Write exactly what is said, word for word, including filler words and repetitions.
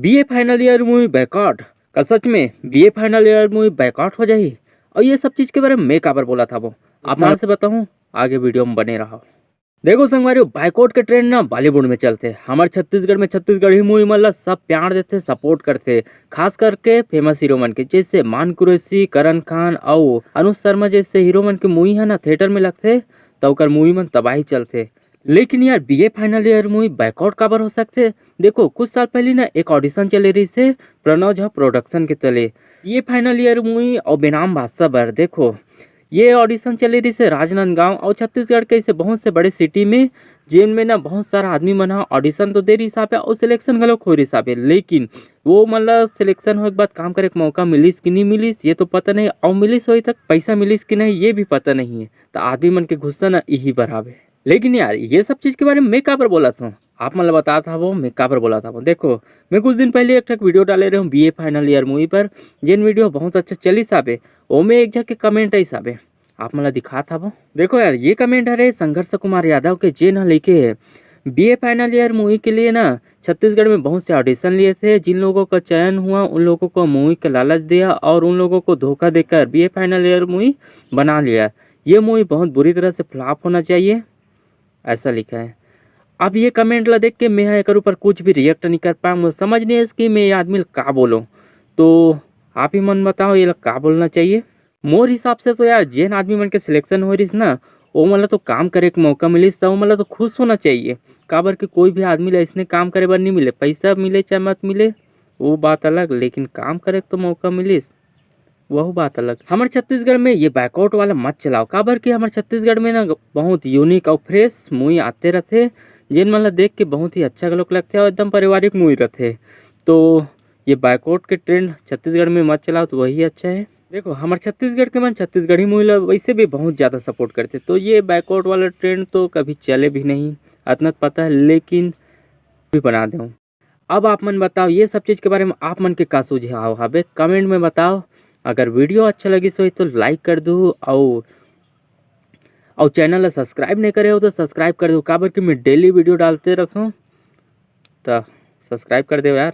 BA final year movie boycott का सच में BA final year movie boycott हो जाही? और ये सब चीज के बारे में मैं काबर बोलत हवं, आप मन से बताऊं, आगे वीडियो में बने रहो। देखो संगवारी, बायकॉट के ट्रेंड ना बॉलीवुड में चलथे। हमर छत्तीसगढ़ में छत्तीसगढ़ी मूवी मन ला सब प्यार देथे, सपोर्ट करथे, खास करके फेमस हीरो मन के, जैसे मान कुरैशी, करण खान अउ अनुज शर्मा जैसे हीरो मन के मूवी है ना थिएटर में लगथे, त ओकर मूवी मन तबाही चलथे। लेकिन यार, BA final year movie boycott काबर हो सकथे? देखो, कुछ साल पहले ना एक ऑडिशन चले रहिस हे प्रणव झा प्रोडक्शन के तले, बीए फाइनल ईयर मूवी और बेनाम बादशाह बर। देखो, ये ऑडिशन चले रहिस हे राजनांदगांव और छत्तीसगढ़ के ऐसे बहुत से बड़े सिटी में, जिनमें ना बहुत सारा आदमी मन ह ऑडिशन तो दे रहिस हे और सिलेक्शन घलोक हो रहिस हे, लेकिन वो मन ला सिलेक्शन होए के बाद काम करे के मौका मिलिस कि नहीं मिलिस, ये तो पता नहीं, और मिलिस होही तक पैसा मिलिस कि नहीं, ये भी पता नहीं है। तो आदमी मन के गुस्सा ना यही बर हावे। लेकिन यार, ये सब चीज के बारे में मैं काबर बोलत हूँ, आप मन ला बतात हवं मैं काबर बोलत हवं। देखो, मैं कुछ दिन पहले एक ठक वीडियो डाले रहे हूँ बीए फाइनल ईयर मूवी पर, जेन वीडियो बहुत अच्छा चलिस हावे। ओमे एक झन के कमेंट आइस हावे, आप मन ला दिखात हवं। देखो यार, ये कमेंट हरे संघर्ष कुमार यादव के, जेन ह लिखे हे, बीए फाइनल ईयर मूवी के लिए ना छत्तीसगढ़ में बहुत से ऑडिशन लिए थे, जिन लोगों का चयन हुआ उन लोगों को मूवी का लालच दिया और उन लोगों को धोखा देकर बीए फाइनल ईयर मूवी बना लिया। ये मूवी बहुत बुरी तरह से फ्लॉप होना चाहिए, ऐसा लिखा है। अब ये कमेंट ला देख के मैं एकर ऊपर कुछ भी रिएक्ट नहीं कर पाया। मुझे समझ नहीं है कि मैं ये आदमी ला का बोलूँ। तो आप ही मन बताओ, ये ला का बोलना चाहिए? मोर हिसाब से तो यार, जेन आदमी मन के सिलेक्शन हो रहिस ना, ओ मन ला तो काम करे के मौका मिलिस, त ओ मन ला तो खुश होना चाहिए। काबर कि कोई भी आदमी ला इसने काम करे बर नहीं मिले, पैसा मिले चाहे मत मिले, वो बात अलग, लेकिन काम करे के तो मौका मिलिस, वहू बात अलग। हमर छत्तीसगढ़ में ये बायकॉट वाला मत चलाओ, काबर कि हमर छत्तीसगढ़ में ना बहुत यूनिक और फ्रेश मूवी आते रथे, जेन मन ला देख के बहुत ही अच्छा घलोक लगथे और एकदम पारिवारिक मूवी रथे। तो ये बायकॉट के ट्रेंड छत्तीसगढ़ में मत चलाओ, तो वही अच्छा है। देखो, हमर छत्तीसगढ़ के मन छत्तीसगढ़ी मूवी ला वैसे भी बहुत ज़्यादा सपोर्ट करथे, तो ये बायकॉट वाला ट्रेंड तो कभी चले भी नहीं, अतना तो पता है, लेकिन भी बना दें। अब आप मन बताओ, ये सब चीज़ के बारे में आप मन के का सुझाव हवे, कमेंट में बताओ। अगर वीडियो अच्छा लगिस होही तो लाइक कर दू, अउ अउ चैनल ला सब्सक्राइब नहीं करे हो तो सब्सक्राइब कर दो, काबर कि मैं डेली वीडियो डालते रहता हूँ, तो सब्सक्राइब कर दो यार।